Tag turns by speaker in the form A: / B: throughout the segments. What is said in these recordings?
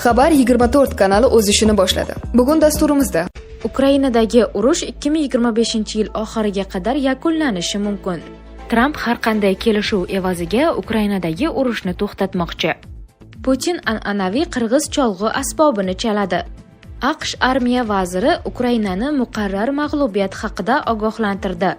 A: Xabar 24 kanali o'z ishini boshladi. Bugun dasturimizda:
B: Ukrainadagi urush 2025-yil oxiriga qadar yakunlanishi mumkin. Tramp har qanday kelishuv evaziga Ukrainadagi urushni to'xtatmoqchi. Putin an'anaviy qirg'iz cholg'u asbobini chaladi. AQSh armiya vaziri Ukrainani muqarrar mag'lubiyat haqida ogohlantirdi.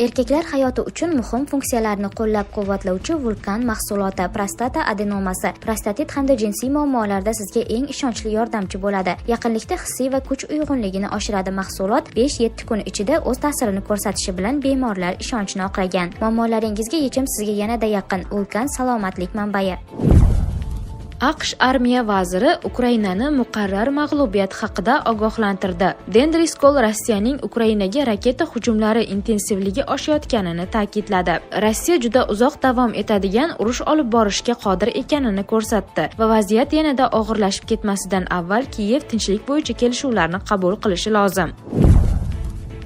C: Erkaklar hayoti uchun muhim funksiyalarni qo'llab-quvvatlovchi Vulkan mahsuloti prostata adenomasi, prostatit hamda jinsiy muammolarda sizga eng ishonchli yordamchi bo'ladi. Yaqinlikda hissiy va kuch uyg'unligini oshiradi. Mahsulot 5-7 kun ichida o'z ta'sirini ko'rsatishi bilan bemorlar ishonchini oqlagan. Muammolaringizga yechim sizga yanada yaqin. Vulkan salomatlik manbai.
B: AQSh armiya vaziri Ukrainani muqarrar mag'lubiyat haqida ogohlantirdi. Den Driskoll Rossiyaning Ukrainaga raketa hujumlari intensivligi oshayotganini ta'kidladi. Rossiya juda uzoq davom etadigan urush olib borishga qodir ekanini ko'rsatdi va vaziyat yanada og'irlashib ketmasidan avval Kiyev tinchlik bo'yicha kelishuvlarni qabul qilishi lozim.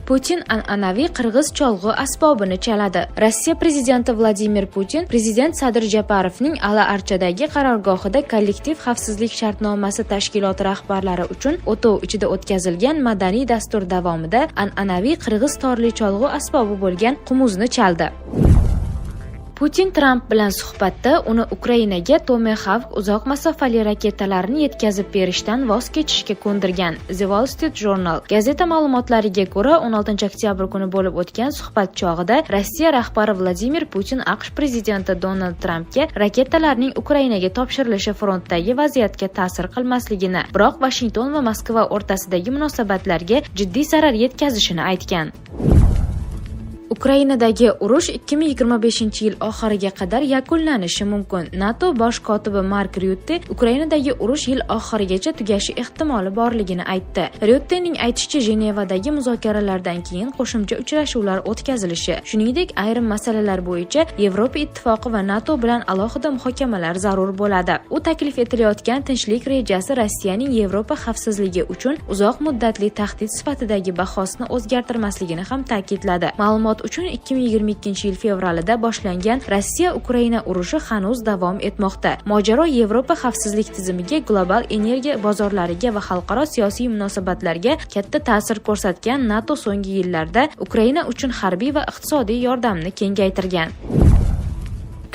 B: Putin an'anaviy qirg'iz cholg'u asbobini chaladi. Rossiya prezidenti Vladimir Putin prezident Sadir Japarovning Ala Archadagi qarorgohida Kollektiv xavfsizlik shartnomasi tashkiloti rahbarlari uchun o'tov ichida o'tkazilgan madaniy dastur davomida an'anaviy qirg'iz torli cholg'u asbobi bo'lgan qumuzni chaldi. Putin Tramp bilan suhbatda uni Ukrainaga Tomahawk uzoq masofali raketalarini yetkazib berishdan voz kechishga ko'ndirgan. The Wall Street Journal. Gazeta ma'lumotlariga ko'ra, 16 oktyabr kuni bo'lib o'tgan suhbat chog'ida Rossiya rahbari Vladimir Putin AQSh prezidenti Donald Trampga raketalarning Ukrainaga topshirilishi frontdagi vaziyatga ta'sir qilmasligini, biroq Vashington va Moskva o'rtasidagi munosabatlarga jiddiy zarar yetkazishini aytgan. Ukrainadagi urush 2025-yil oxiriga qadar yakunlanishi mumkin. NATO bosh kotibi Mark Ryutte Ukrainadagi urush yil oxirigacha tugashi ehtimoli borligini aytdi. Ryuttening aytishicha, Jenevadagi muzokaralardan keyin qo'shimcha uchrashuvlar o'tkazilishi, shuningdek, ayrim masalalar bo'yicha Yevropa Ittifoqi va NATO bilan alohida muhokamalar zarur bo'ladi. U taklif etilayotgan tinchlik rejasi Rossiyaning Yevropa xavfsizligi uchun uzoq muddatli tahdid sifatidagi bahosini o'zgartirmasligini ham ta'kidladi. Ma'lumot uchun, 2022 yil fevralida boshlangan Rossiya-Ukraina urushi hanuz davom etmoqda. Mojaro Yevropa xavfsizlik tizimiga, global energiya bozorlariga va xalqaro siyosiy munosabatlarga katta ta'sir ko'rsatgan. NATO so'nggi yillarda Ukraina uchun harbiy va iqtisodiy yordamni kengaytirgan.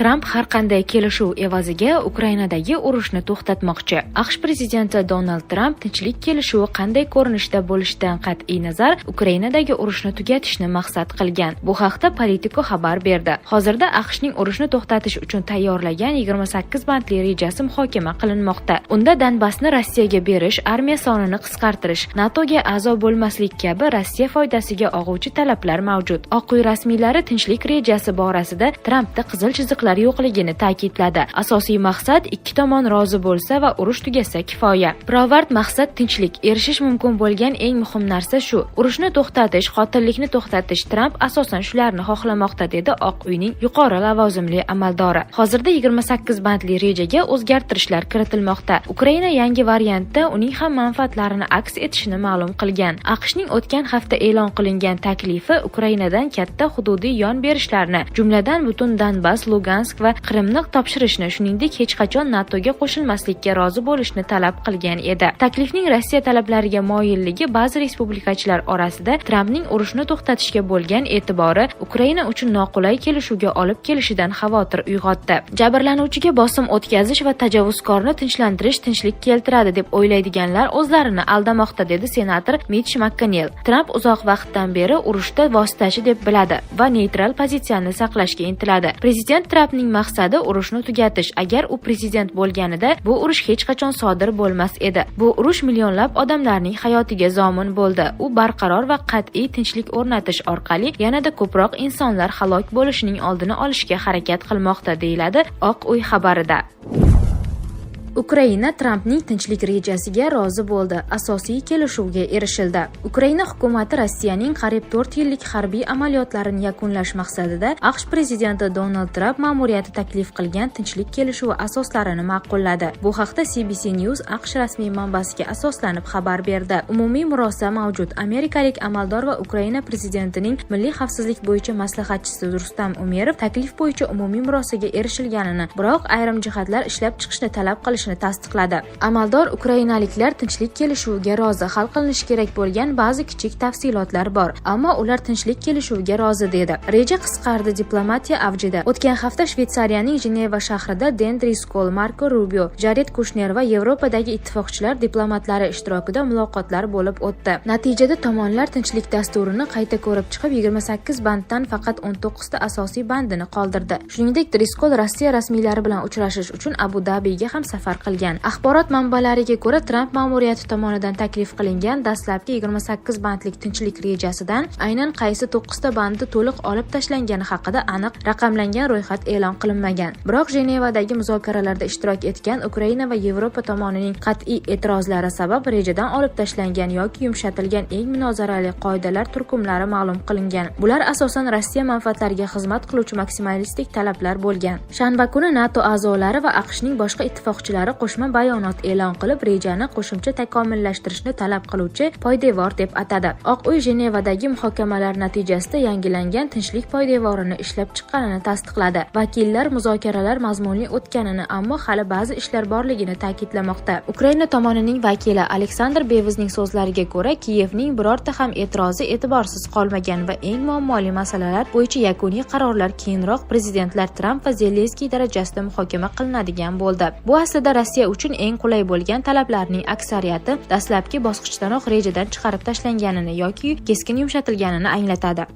B: Tramp har qanday kelishuv evaziga Ukrainadagi urushni to'xtatmoqchi. AQSh prezidenti Donald Tramp tinchlik kelishuvi qanday ko'rinishda bo'lishidan qat'iy nazar Ukrainadagi urushni tugatishni maqsad qilgan. Bu haqda Politico xabar berdi. Hozirda AQShning urushni to'xtatish uchun tayyorlagan 28 bandli rejasi muhokama qilinmoqda. Unda Donbassni Rossiyaga berish, armiya sonini qisqartirish, NATOga a'zo bo'lmaslik kabi Rossiya foydasiga og'uvchi talablar mavjud. Oq uy rasmiylari tinchlik rejasi borasida Trampda qizil chiziqlar yo'qligini ta'kidladi. Asosiy maqsad ikki tomon rozi bo'lsa va urush tugasa kifoya. Pirovard maqsad tinchlik. Erishish mumkin bo'lgan eng muhim narsa shu. Urushni to'xtatish, qotillikni to'xtatish. Tramp asosan shularni xohlamoqda, dedi Oq uyning yuqori lavozimli amaldori. Hozirda 28 bandli rejaga o'zgartirishlar kiritilmoqda. Ukraina yangi variantda uning ham manfaatlarini aks etishini ma'lum qilgan. AQShning o'tgan hafta e'lon qilingan taklifi Ukrainadan katta hududiy yon berishlarni, jumladan butun Donbass, Lugansk va Qrimni topshirishni, shuningdek, hech qachon NATOga qo'shilmaslikka rozi bo'lishni talab qilgan edi. Taklifning Rossiya talablariga moyilligi ba'zi respublikachilar orasida Trampning urushni to'xtatishga bo'lgan e'tibori Ukraina uchun noqulay kelishuvga olib kelishidan xavotir uyg'otdi. Jabrlanuvchiga bosim o'tkazish va tajovuzkorni tinchlantirish tinchlik keltiradi deb o'ylaydiganlar o'zlarini aldamoqda, dedi senator Mitch McConnell. Tramp uzoq vaqtdan beri urushda vositachi deb biladi va neytral pozitsiyani saqlashga intiladi. Prezident Trampning maqsadi urushni tugatish. Agar u prezident bo'lganida, bu urush hech qachon sodir bo'lmas edi. Bu urush millionlab odamlarning hayotiga zomin bo'ldi. U barqaror va qat'iy tinchlik o'rnatish orqali yanada ko'proq insonlar halok bo'lishining oldini olishga harakat qilmoqda, deyiladi Oq uy xabarida. Ukraina Trampning tinchlik rejasiga rozi bo'ldi. Asosiy kelishuvga erishildi. Ukraina hukumati Rossiyaning qariyb 4 yillik harbiy amaliyotlarini yakunlash maqsadida AQSh prezidenti Donald Tramp ma'muriyati taklif qilgan tinchlik kelishuvi asoslarini ma'qulladi. Bu haqda CBS News AQSh rasmiy manbasiga asoslanib xabar berdi. Umumiy murosa mavjud. Amerikalik amaldor va Ukraina prezidentining milliy xavfsizlik bo'yicha maslahatchisi Rustam Umerov taklif bo'yicha umumiy murosaga erishilganini, biroq ayrim jihatlar ishlab chiqishni talab qilish qilishini tasdiqladi. Amaldor ukrainaliklar tinchlik kelishuviga rozi, hal qilinishi kerak bo'lgan ba'zi kichik tafsilotlar bor, ammo ular tinchlik kelishuviga rozi dedi. Reja qisqardi, diplomatiya avjida. O'tgan hafta Shvetsariyaning Jeneva shahrida Den Driskol, Marko Rubio, Jared Kushner va Yevropadagi ittifoqchilar diplomatlari ishtirokida muloqotlar bo'lib o'tdi. Natijada tomonlar tinchlik dasturini qayta ko'rib chiqib, 28 banddan faqat 19 ta asosiy bandini qoldirdi. Shuningdek, Driskol Rossiya rasmiylari bilan uchrashish uchun Abu Dabiga ham safar qilgan. Axborot manbalariga ko'ra, Tramp ma'muriyati tomonidan taklif qilingan dastlabki 28 bandlik tinchlik rejasidan aynan qaysi 9 ta bandi to'liq olib tashlangani haqida aniq raqamlangan ro'yxat e'lon qilinmagan. Biroq Jenevadagi muzokaralarda ishtirok etgan Ukraina va Yevropa tomonining qat'iy e'tirozlari sabab rejadan olib tashlangan yoki yumshatilgan eng munozarali qoidalar turkumlari ma'lum qilingan. Bular asosan Rossiya manfaatlariga xizmat qiluvchi maksimalistik talablar bo'lgan. Shanba kuni NATO a'zolari va AQShning boshqa ittifoqchilari qo'shma bayonot e'lon qilib, rejani qo'shimcha takomillashtirishni talab qiluvchi poydevor deb atadi. Oq uy Jenevadagi muhokamalar natijasida yangilangan tinchlik poydevorini ishlab chiqqanini tasdiqladi. Vakillar muzokaralar mazmunli o'tganini, ammo hali ba'zi ishlar borligini ta'kidlamoqda. Ukraina tomonining vakili Aleksandr Bevizning so'zlariga ko'ra, Kiyevning birorta ham e'tirozi e'tiborsiz qolmagan va eng muammoli masalalar bo'yicha yakuniy qarorlar keyinroq prezidentlar Tramp va Zelenskiy darajasida muhokama qilinadigan bo'ldi. Bu aslida Rossiya uchun eng qulay bo'lgan talablarning aksariyati dastlabki bosqichdanoq rejadan chiqarib tashlanganini yoki keskin yumshatilganini anglatadi.